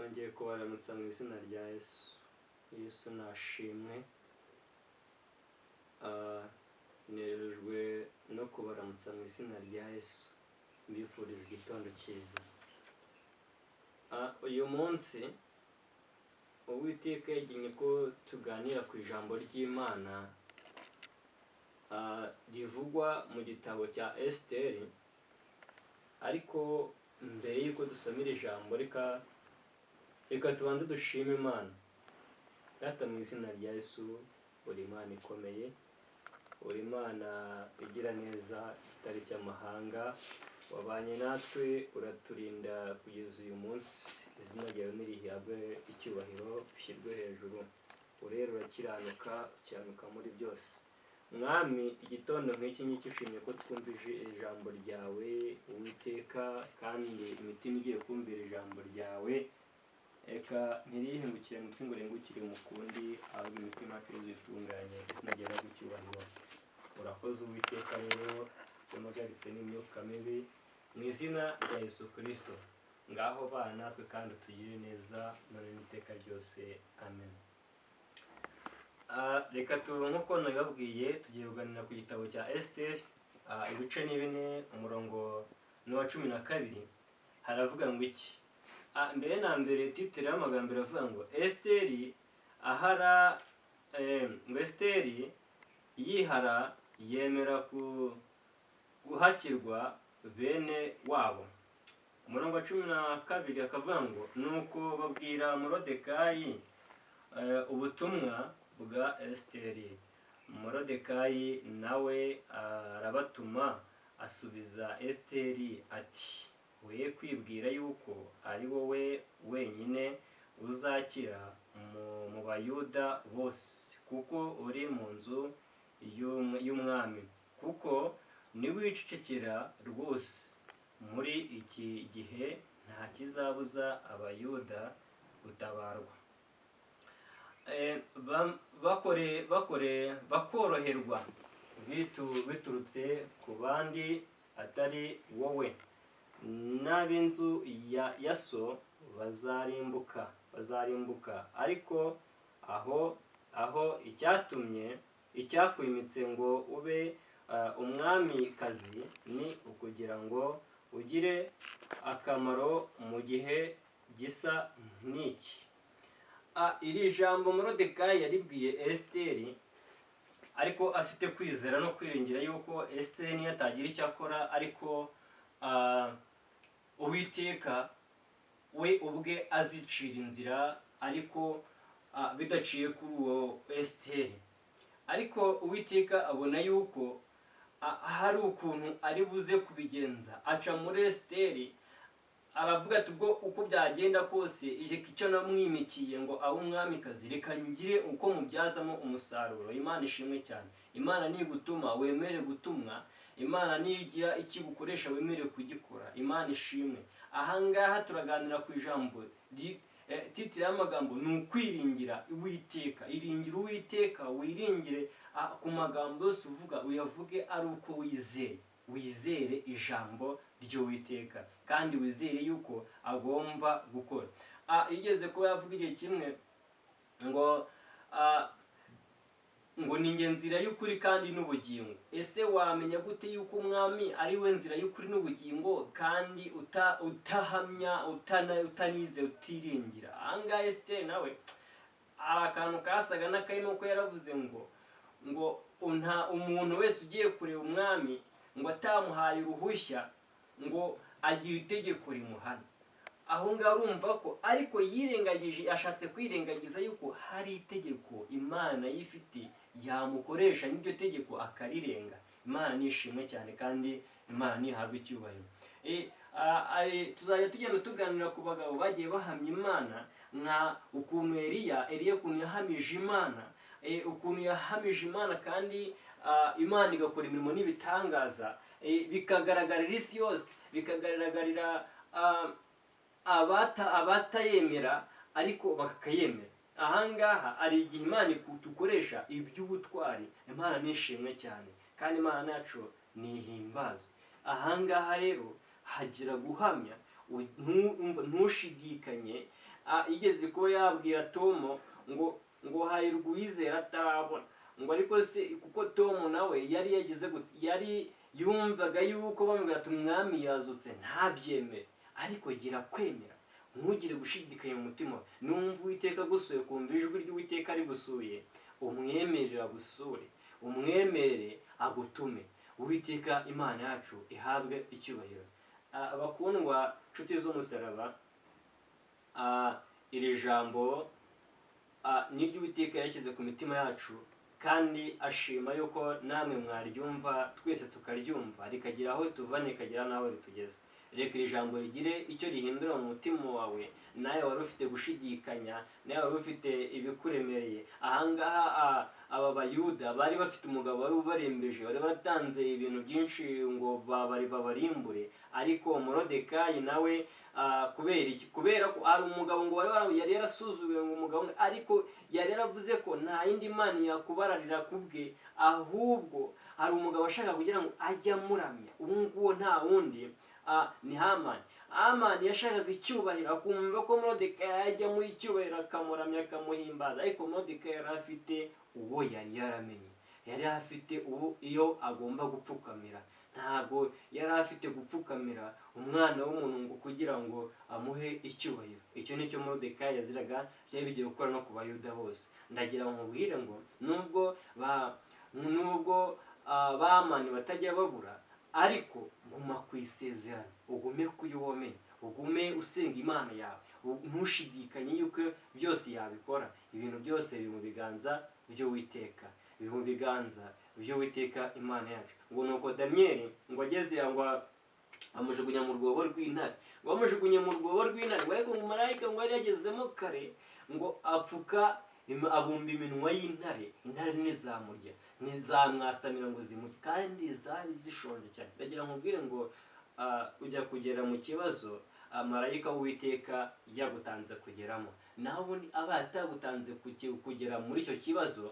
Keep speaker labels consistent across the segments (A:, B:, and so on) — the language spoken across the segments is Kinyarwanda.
A: Nongeye kubaramutsa mu izina rya Yesu. Yesu nashimwe. Nejejwe no kubaramutsa mu izina rya Yesu, mbifuriza igitondo cyiza. Uyu munsi Uwiteka yagennye ko tuganira ku ijambo ry'Imana rivugwa mu gitabo cya Esiteri. Ariko mbere y'uko dusoma iri jambo, reka tubanze dushime Imana. Data, mu izina rya Yesu, uri Imana ikomeye, uri Imana igira neza, kitari cy'amahanga. Wabanye natwe, uraturinda kugeza uyu munsi. Izina ryawe nirihabwe icyubahiro, ushyirwe hejuru. Urera, urakiranuka, ukiranuka muri byose. Mwami, igitondo nk'iki ngiki ushimye ko twumvise ijambo ryawe, Uwiteka, kandi imitima igiye kumvira ijambo ryawe, reka ntirihingukire mu ngo ringukire mu kundi, ahubwo imitima yacu itunganye, izina ryawe icyubahiro. Urakoze, Uwiteka. Rero mpagaritse n'imyuka mibi mu izina rya Yesu Kirisito. Ngaho bana natwe kandi utugirire neza none n'iteka ryose. Amen. Reka tu nk'uko nabibabwiye, tugiye kuganira ku gitabo cya Esiteri, ibice ni 4, umurongo ni uwa 12. Haravuga ngo iki? Mbere na mbere, titre y'amagambo iravuga ngo Esiteri ahara, ngo Esiteri yihara yemera guhakirwa bene wabo. Umurongo wa 12 akavuga ngo: "Nuko babwira Morodekayi ubutumwa bwa Esiteri. Morodekayi nawe arabatuma, asubiza Esiteri ati: 'We kwibwira yuko ari wowe wenyine uzakira mu Bayuda bose, kuko uri mu nzu y'umwami, kuko niwicecekera rwose muri iki gihe, nta kizabuza Abayuda gutabarwa.'" Bakore bakoroherwa biturutse ku bandi atari wowe, n'ab'inzu ya so bazarimbuka. Ariko aho icyatumye icyakwimitse ngo ube umwamikazi ni ukugira ngo ugire akamaro mu gihe gisa n'iki. Iri jambo Morodekayi yaribwiye Esiteri, ariko afite kwizera no kwiringira yuko Esiteri niyo atagira icyo akora, ariko Uwiteka we ubwe azicira inzira, ariko bidaciye kuri uwo Esiteri. Ariko Uwiteka abona yuko hari ukuntu ari buze kubigenza, aca muri Esiteri, aravuga ati: "Ubwo uko byagenda kose, icyo namwimikiye ngo abe umwamikazi, reka ngire uko mubyazamo umusaruro." Imana ishimwe cyane. Imana nigutuma, wemere gutumwa. Imana nigira ikigukoresha, wemere kugikora. Imana ishimwe. Ahangaha turaganira ku ijambo, titre y'amagambo ni ukwiringira Uwiteka. Iringira Uwiteka, wiringire ku magambo yose uvuga, uyavuge ari uko wizeye. Wizere ijambo ry'Uwiteka kandi wizere yuko agomba gukora. Yigeze kuba yavuga igihe kimwe ngo ni njye nzira y'ukuri kandi n'ubugingo. Ese wamenya gute yuko umwami ari we nzira y'ukuri n'ubugingo kandi utahamya, utanize, utiringira? Ahangaha Esiteri nawe hari akantu kasaga n'akarimo, ko yaravuze ngo nta umuntu wese ugiye kureba umwami ngo atamuhaye uruhushya, ngo agira itegeko rimuhana. Aho ngaho urumva ko ariko yirengagije, ashatse kwirengagiza yuko hari itegeko Imana yifite yamukoresha, n'iryo tegeko akarirenga. Imana nishimwe cyane kandi Imana ntihabwe icyubahiro. Tuzajya tugenda tuganira ku bagabo bagiye bahamya Imana, nka ukuntu Eliya ukuntu yahamije Imana, ukuntu yahamije Imana kandi Imana igakora imirimo n'ibitangaza, bikagaragarira isi yose, bikagaragarira abatayemera, ariko bakayemera. Ahangaha hari igihe Imana itukoresha iby'ubutwari. Imana nishimwe cyane kandi Imana yacu nihimbazwe. Ahangaha rero hagira guhamya, ntushidikanye. yigeze kuba yabwira Tom ngo hahirwa uwizera atarabona, ngo ariko se kuko Tom nawe yari yagize gute, yari yumvaga yuko bamubwira ati umwami yazutse ntabyemere, ariko gira kwemera, ntugire gushidikanya mu mutima. Numva Uwiteka agusuye, kumva ijwi ry'Uwiteka rigusuye, umwemerere agusure, umwemerere agutume. Uwiteka Imana yacu ihabwe icyubahiro. Abakundwa nshuti z'umusaraba, iri jambo niryo Uwiteka yashyize ku mitima yacu, kandi ashima yuko namwe mwaryumva, twese tukaryumva, rikagira aho tuva rikagira n'aho ritugeza. Reka iri jambo rigire icyo rihindura mu mutima wawe, nawe wari ufite gushidikanya, nawe wari ufite ibikuremereye. Ahangaha aba Bayuda bari bafite umugabo wari ubarembeje, wari waratanze ibintu byinshi ngo babarimbure, ariko Morodekayi nawe kubera iki? Kubera ko hari umugabo ngo yari yarasuzuguwe, ngo umugabo, ariko yari yaravuze ko nta yindi mana yakubararira kubwe, ahubwo hari umugabo ashaka kugira ngo ajye amuramya. Ubu nguwo nta wundi ni Hamani. Hamani yashakaga icyubahiro, akumva ko Morodekayi yajya amuha icyubahiro, akamuramya, akamuhimbaza, ariko Morodekayi yari afite uwo yari yaramenye, yari afite uwo iyo agomba gupfukamira. Ntabwo yari afite gupfukamira umwana w'umuntu ngo kugira ngo amuhe icyubahiro. Icyo nicyo Morodekayi yaziraga, byari bigiye gukora no ku Bayuda bose. Ndagira ngo nkubwire ngo nubwo Bamani batajya babura, ariko guma ku isezerano, ugume kuyo wamenye, ugume usenga Imana yawe, ntushidikanye yuko byose yabikora. Ibintu byose biri mu biganza by'Uwiteka, biri mu biganza by'Uwiteka Imana yacu. Ngo nuko Daniyeli ngo ageze ngo amujugunya mu rwobo rw'intare, ngo amujugunye mu rwobo rw'intare, ngo ariko ngo marayika ngo yari yagezemo kare, ngo apfuka abumba iminwa y'intare, intare ntizamurya, ntizamwasamira ngo zimurye, kandi zari zishonje cyane. Ndagira ngo nkubwire ngo ujya kugera mu kibazo marayika w'Uwiteka yagutanze kugeramo, naho ubundi aba atagutanze kugera muri icyo kibazo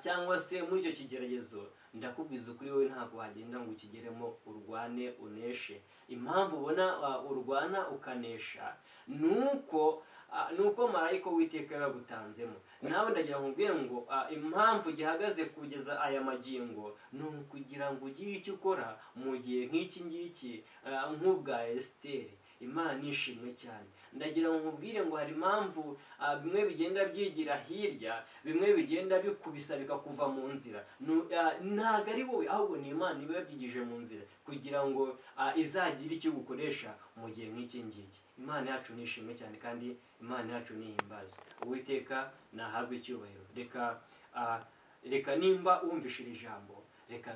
A: cyangwa se muri icyo kigeragezo, ndakubwiza ukuri wowe ntabwo wagenda ngo ukigeremo urwane uneshe. Impamvu ubona urwana ukanesha nuko marayika w'Uwiteka yagutanzemo. Nawe ndagira ngo nkubwire ngo impamvu gihagaze kugeza aya magingo ni ukugira ngo ugire icyo ukora mu gihe nk'iki ngiki, nk'ubwa Esiteri. Imana ishimwe cyane. Ndagira ngo nkubwire ngo hari impamvu bimwe bigenda byigira hirya, bimwe bigenda bikubisa bikakuva mu nzira. Ntabwo ari wowe, ahubwo ni Imana iba yabyigije mu nzira kugira ngo izagire icyo gukoresha mu gihe nk'iki ngiki. Imana yacu nishimwe cyane, kandi Imana yacu nihimbazwe. Uwiteka nahabwe icyubahiro. Reka nimba wumvishe iri jambo, reka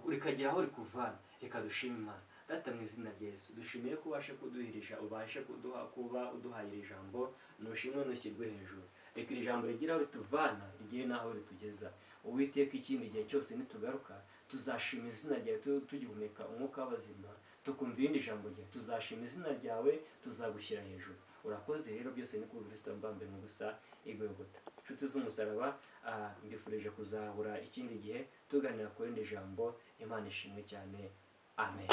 A: rikagira aho rikuvana, reka dushime Imana. Data, mu izina rya Yesu, dushimiye ko ubashe kuduhirisha, ubashe kuduha kuba uduhaye iri jambo. Nushimwe, nushyirwe hejuru. Reka iri jambo rigire aho rituvana, rigire n'aho ritugeza. Uwiteka, ikindi gihe cyose nitugaruka tuzashima izina ryawe, tugihumeka umwuka w'abazima, tukumva irindi jambo ryawe, tuzashima izina ryawe, tuzagushyira hejuru. Urakoze rero, byose ni kuri Kristo mbambe mu gusa igorogota. Inshuti z'umusaraba, mbifurije kuzahura ikindi gihe tuganira ku rindi jambo. Imana ishimwe cyane. Amen.